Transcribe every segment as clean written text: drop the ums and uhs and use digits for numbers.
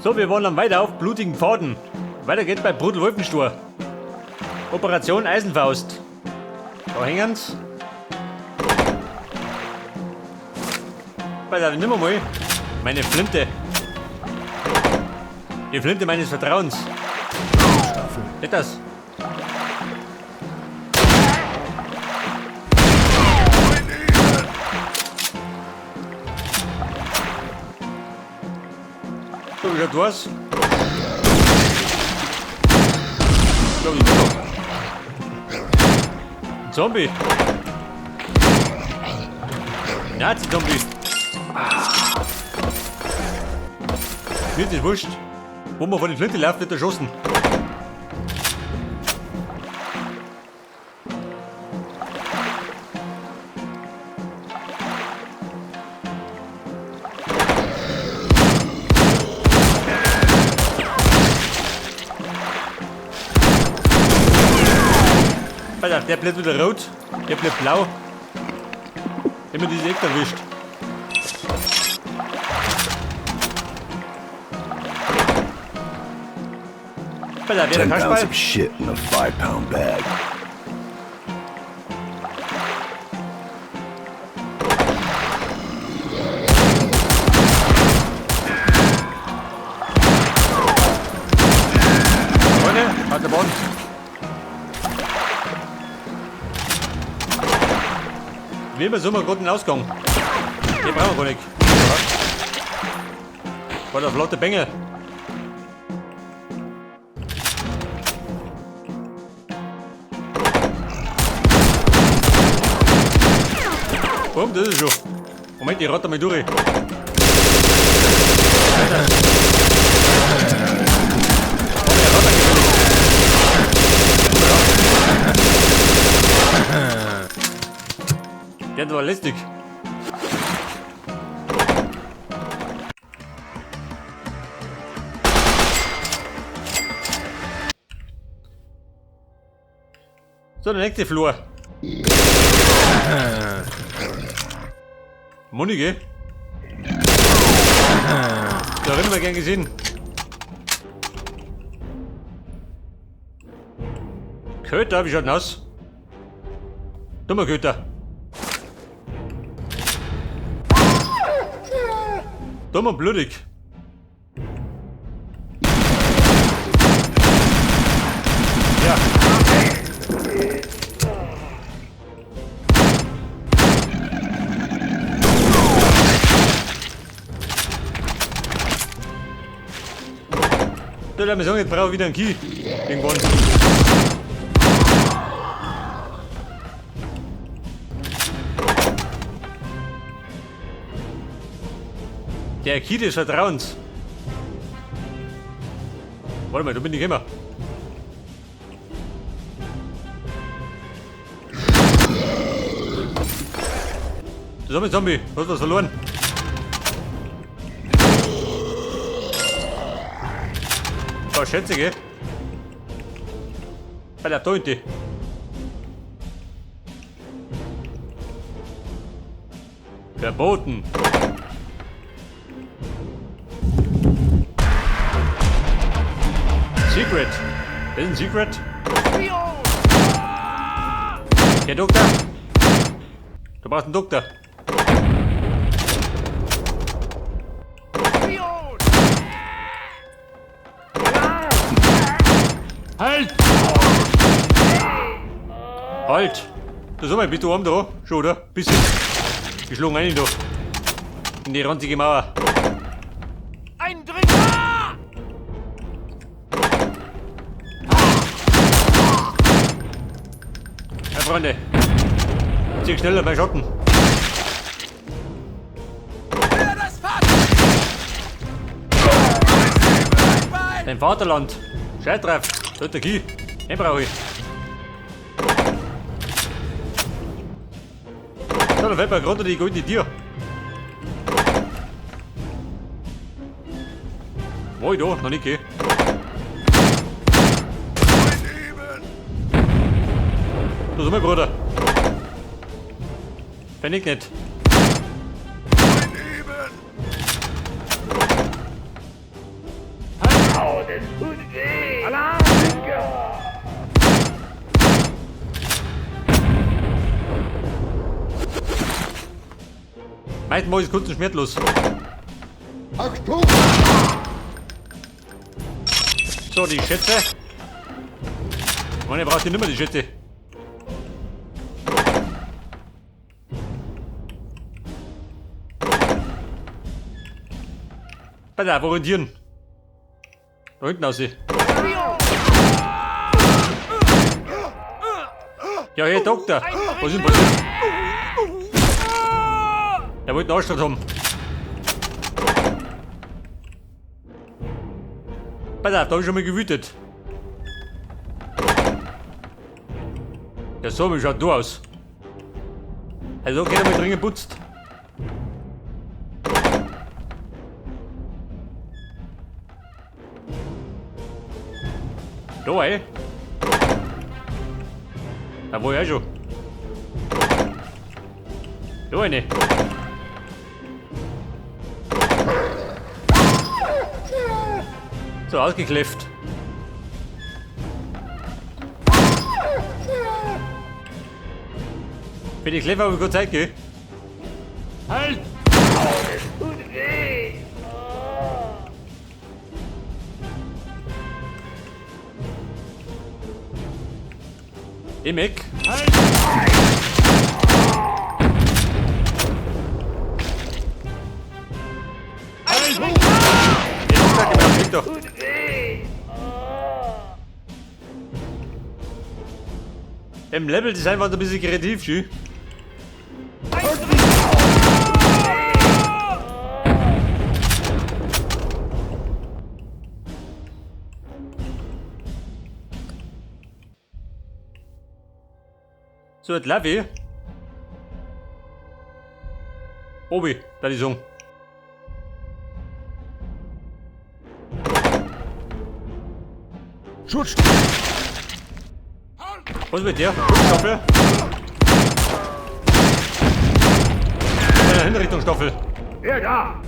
So, wir wandern weiter auf blutigen Pfaden. Weiter geht's bei Brutal Wolfenstor. Operation Eisenfaust. Da hängen's. Pass auf, nimm mal meine Flinte. Die Flinte meines Vertrauens. Geht das? So, wie schaut was? Glaub ich nicht. Ein Zombie. Nazi-Zombie. Mir ist das wurscht. Wo man von den Flinte läuft, wird erschossen. Alter, der bleibt wieder rot, der bleibt blau. Immer diese Eck erwischt. Alter, der 10 pounds Kasperl. of shit in a 5-pound bag. Freunde, hat der Bond. Wie immer sind wir gerade den Ausgang. Den brauchen wir gar nicht. War der flotte Bengel. Boom, das ist schon. Moment, ich rate mal durch. Alter. Der war lästig. So, der nächste Flur. Munige. Da hätten wir gern gesehen. Köter, wie schaut denn aus? Dummer Köter. Dumm und blutig. Ja. Da lass mich sagen, jetzt brauche ich wieder einen Key. Irgendwann. Der Key des Vertrauens. Warte mal, da bin ich immer. Zombie, Zombie, du hast was verloren. Oh, Schätze, gell? Alter, da hinten. Verboten. Secret. Das ist ein Secret. Der Doktor. Du brauchst einen Doktor. Halt! Halt! Du sag mal, bist du arm da? Schon, oder? Bisschen. Geschlagen rein da. In die ranzige Mauer. Eindringler! Ja, Freunde. Zieh schneller bei Schatten. Dein Vaterland. Scheiß drauf. Da ist der Key. Den brauche ich. So, da fällt mir gerade die goldene Tür. Wo ich da? Noch nicht, gell? Das ist mein Bruder. Fänd ich nicht. Das tut weh! Alarm! Meistens mach ich es kurz und schmerzlos. Achtung! So, die Schätze. Mann, ihr braucht die nicht mehr, die Schätze. Pass auf, orientieren. Da hinten aussehen. Ja, hey Doktor. Was ist denn passiert? Der wollte einen Anstand haben. Pass auf, da hab ich schon mal gewütet. Ja, so, wie schaut du aus? Also, okay, mal dringend putzt. Da, ey. Da war ich auch schon. Da eine. So, ausgekläfft. Für die Kläffe habe ich gut Zeit, gell? Halt! Das tut weh! Im Eck. Halt! Halt! Der Doktor, geh mal auf den Weg da. Tut weh! Im Level-Design war ein bisschen kreativ, schön. So, das Lavi. Obi, da die Song. Schutz! Was ist mit dir? Staffel? Hinrichtungsstaffel. Wer da?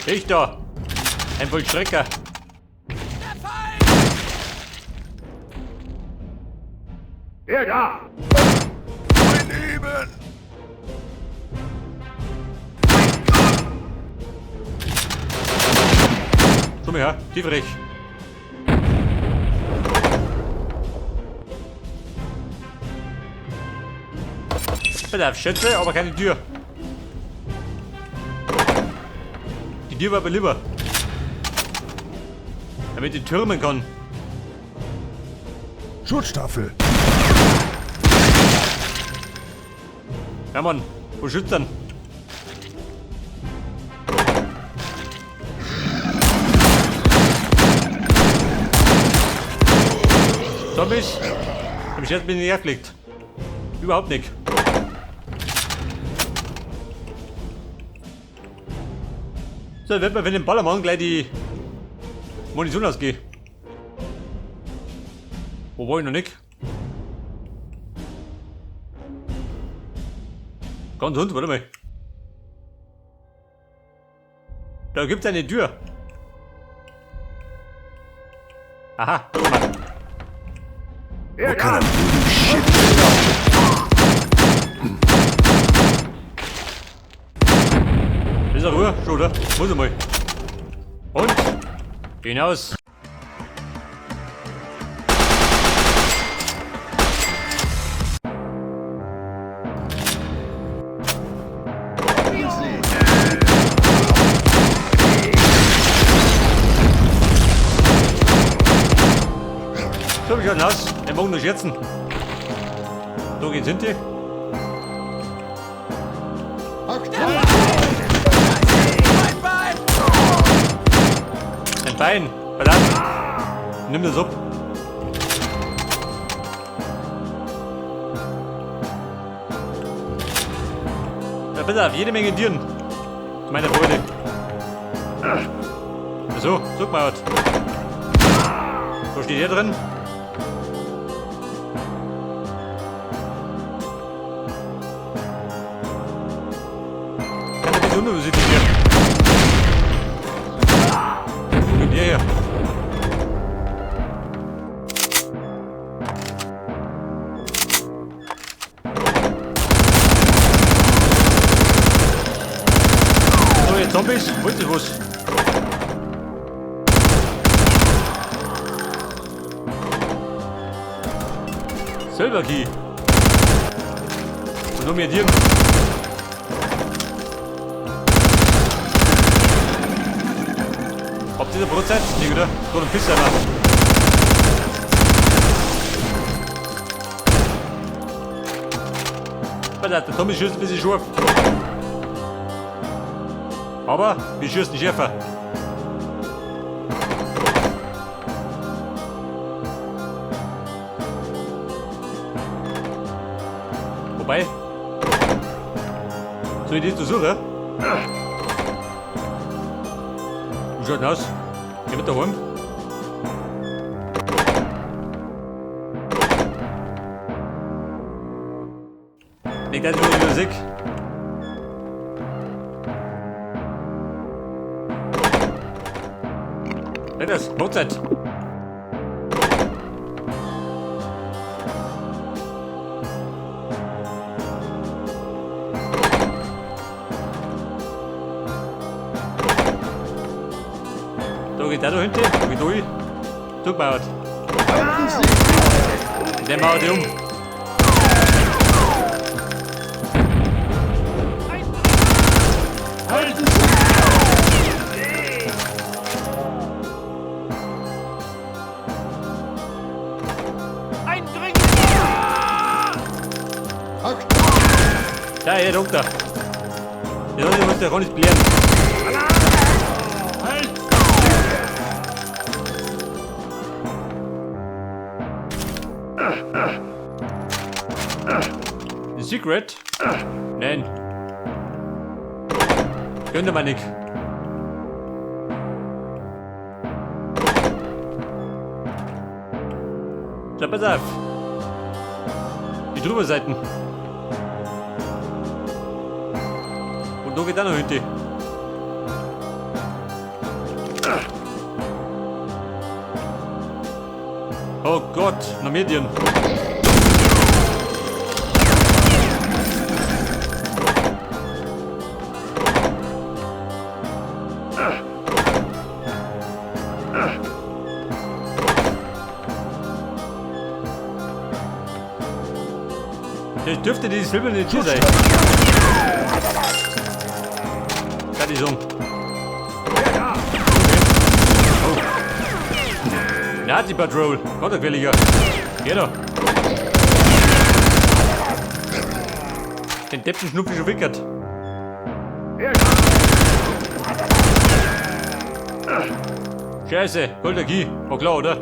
Ich da. Ein Vollstrecker. Wer da? Mein Leben! Komm her, tiefrech. Pass auf, Schätze, aber keine Tür. Die Tür war aber lieber. Damit ich türmen kann. Schutzstaffel! Ja Mann, wo schützt denn? Zombies? Hab ich jetzt bin ich aufgelegt. Überhaupt nicht. So, dann wird man für den Ballermann gleich die Munition ausgehen. Wo war ich noch nicht? Ganz unten, warte mal. Da gibt's eine Tür. Aha, guck mal. What kind of voodoo shit? Ist er Ruhe? Schon, oder? Muss ich mal. Und? Hinaus. So, wie schaut denn aus? Der mag nur scherzen. Da geht's hinter. Ein Bein. Verdammt. Nimm das ab. Ja, bitte auf, jede Menge Tieren. Zu meiner Freude. So, sag mal was. Wo steht der drin? Kann ein bisschen unübersichtlich hier. Wo kommt der her? Silver Key. Und noch mehr Tieren. Habt ihr da Brotzeit? Nee, oder? So ein Pisser. Der Tommy schießt ein bisschen scharf. Aber wir schießen schärfer. Wobei, soll ich das suchen? Wie schaut denn aus? Geh mit daheim. Nicht, dass ich nur die Musik. Das, Brotzeit. Da geht der da hinten, da geht da hin. Zugemauert. Den mauert ich um. Ja, hey, Doktor. Ja, ich muss der gar nicht blären. Halt! The Secret? Nein. Könnte man nicht. So, pass auf. Die Drüberseiten. Und da geht auch noch hinten. Oh Gott, noch mehr Tieren. Das dürfte die silberne Tür sein. Kann ich sagen. Okay. Oh. Nazi Patrol. Gott, der gefährlicher. Geh doch. Den Deppen schnupf ich schon wickert. Scheiße, Golder Key. War klar, oder?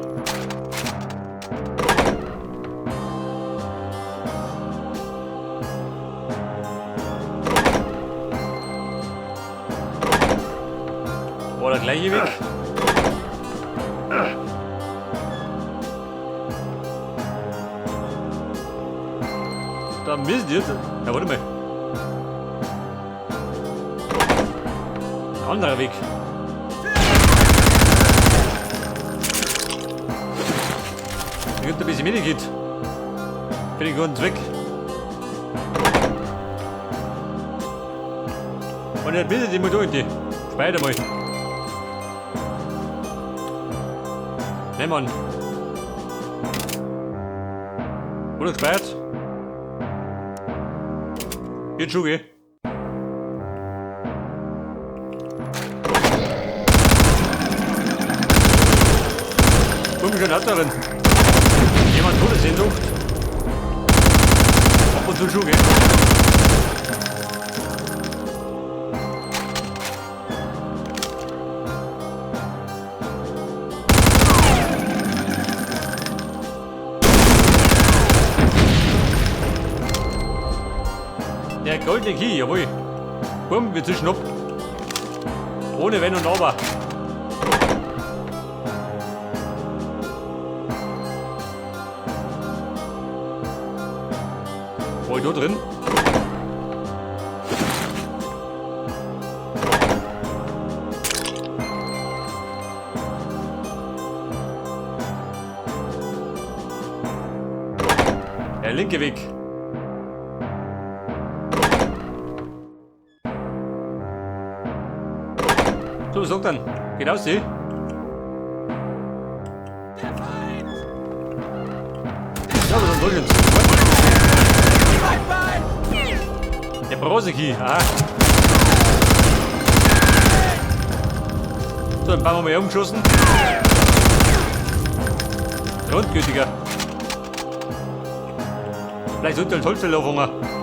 War der gleiche Weg? Da müssen jetzt. Ja, warte mal. Anderer Weg. Da gibt ein bisschen Medikit. Für den guten Zweck. Und jetzt bitte die mal durch die. Speicher mal. Ne, Mann. Wurde gespeichert? Geht schon, gell? Guck schon hat darin. Jemand Todessehnsucht. Ab und zu schon, gell? Der goldene Key, jawohl. Bumm, wir zischen ab. Ohne Wenn und Aber. War ich da drin? Der linke Weg. So, was sagt dann? Geht aus, sie? Der Feind! Ja, was ist Los jetzt. Der Broseki, aha. So, ein paar Mal mal umgeschossen. Grundgültiger. Vielleicht sollte ein Holzfäller anfangen.